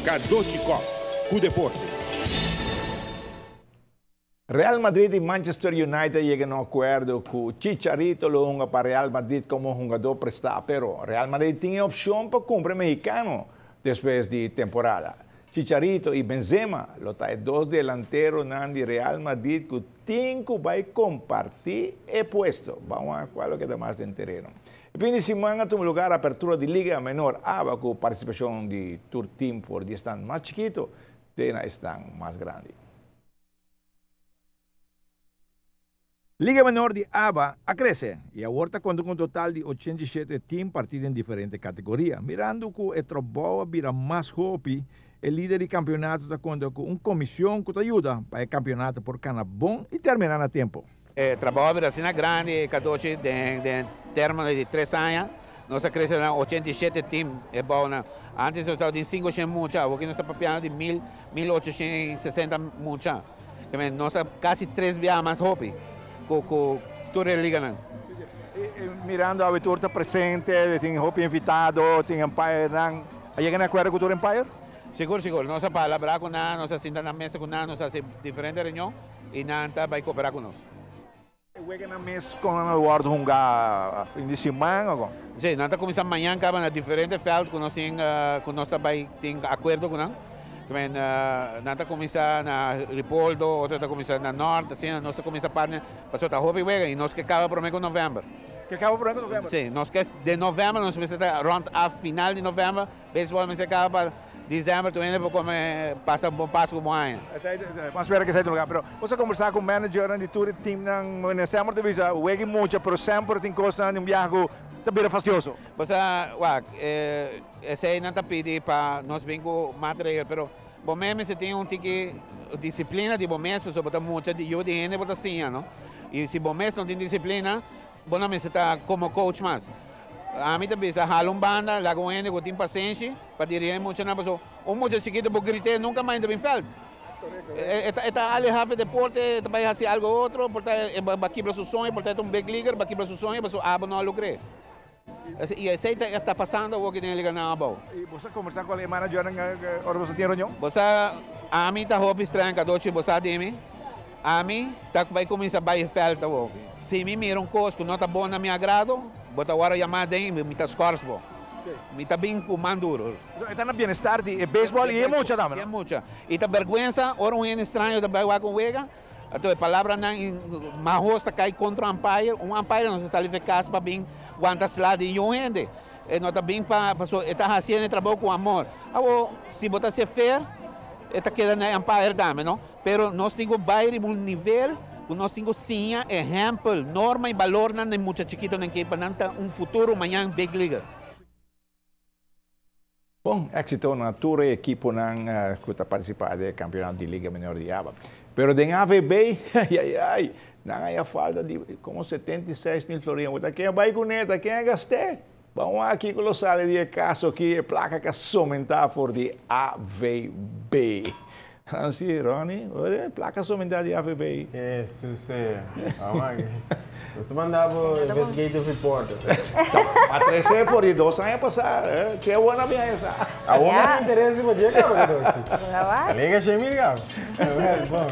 Cadochi Kock, cu deporte. Real Madrid y Manchester United a yega na un acuerdo cu Chicharito lo hunga pa Real Madrid como hungador presta, pero Real Madrid tin e opcion pa cumpra e mexicano despues di temporada. Chicharito y Benzema lo ta e dos delanteronan di Real Madrid cu tin cu bay comparti e puesto. Ban wak cual lo keda mas den tereno. E fin di siman a tuma lugar apertura di Liga Menor ABA cu participacion di tur team for di esnan mas chikito te na esnan mas grandi. Liga Menor di ABA a crece y awor ta conta cu un total di 87 team parti den diferente categoria. Mirando cu e trabou a bira mas hopi, e lider di campeonato ta conta cu un comision cu ta yuda pa e campeonato por cana bon y termina na tempo. E trabou a bira asina grandi cadochi den termino di tres aña nos a crece na 87 team e bounan. Antes nos tabatin cinco shen mucha, awoki nos ta papiando di mil, mil ocho shen y sesenta mucha. Nos ta casi tres biaha mas hopi cu tur e liganan. Mirando awe tur ta presente, tin hopi invitado, tin umpirenan. A yega na acuerdo cu tur umpire? Sigur, sigur. Nos a palabra cu nan, nos a sinta na mesa cu nan, nos a haci diferente reunion y nan ta bay coopera cu nos. E weganan mes kon nan lo wòrdu hunga fin di siman o kon? Si, nan ta kuminsá mañan kaba na diferente vèlt ku nos tin ku nos ta bai tin akuerdo ku nan. Tamen nan ta kuminsá na Ripoldo, otro ta kuminsá na Nòrt, asina nos ta kuminsá parti pasobra ta hopi wega i nos ke kaba promé ku novèmber. Ke kaba promé ku novèmber? Si, nos ke den novèmber nos mester ta rònt af final di novèmber. Beisbòl mester kaba pa december tur hende por kome pasa un bon Pasku bon aña. Ban spera ke esei ta lugar pero bo sa kombersá ku managernan di tur e teamnan wene semper ta bisa wega i mucha pero semper tin kosnan di un biaha ku ta bira fastioso. Bo sa wak esei nan ta pidi pa nos bin ku maatregel pero bo mes mester tin un tiki disiplina di bo mes pasobra bo ta mucha di yu di hende bo ta siña no i si bo mes no tin disiplina bo no mester ta komo coach mas. Ami ta bisa hala un banda, laga un hende ku tin pasenshi pa dirigí e muchanan pasobra un mucha chikitu bo grit'é nunka mas e ta bin vèlt. E ta alehá for e deporte, e ta bai hasi algu otro, por ta e ba kibra su soño, por ta e ta un big leaguer, ba kibra su soño pasobra abo no a logr'é. I esei ta pasando awor aki den e liganan abou. I bo sa kombersá ku e managernan ora bo sa tin reunion? Bo sa, ami ta hopi strèng kadochi, bo sa di mi. Ami ta bai kuminsá bai vèlt awor. Si mi mira un kos ku no ta bon na mi agrado, bo ta wòrdu yamá den i mi ta skòrs bo. Mi ta bin ku man duru. E ta na bienestar di e beisbòl i e mucha tambe, no? E mucha. I ta bèrgwensa ora un hende straño ta bai wak un wega, anto e palabranan mahos ta kai kontra un umpire. Un umpire no sa sali for e kas pa bin wanta sla di niun hende. E no ta bin pa, pasobra e ta hasiendo e trabou ku amor. Awor, si bo ta hasié fair, e ta keda na e umpire tambe, no? Pero nos tin ku bai riba un nivel ku nos tin ku siña ehèmpel, norma i balornan na e mucha chikitonan ke pa nan ta un futuro mañan big leaguer. Bon éxito na tur e ekiponan ku ta partisipá den e kampionato di Liga Menor di Aba. Pero den AVB, ayayay, nan a ya falta di komo 76 mil florin. Bo ta ken a bai kuné, ta ken a gast'é? Ban wak kiko lo sali di e kaso aki, e plaka ku a somentá for di AVB. Nancy, Ronnie, e plaka somentá di AVB. Jesus, vamos aki. Nos ta manda bo investigative report. A trese for di 2 aña pasá, ke awor na bin esa. Awor mas interes di bo dje kaba kadochi. Lega 100 mil kaba. Bon.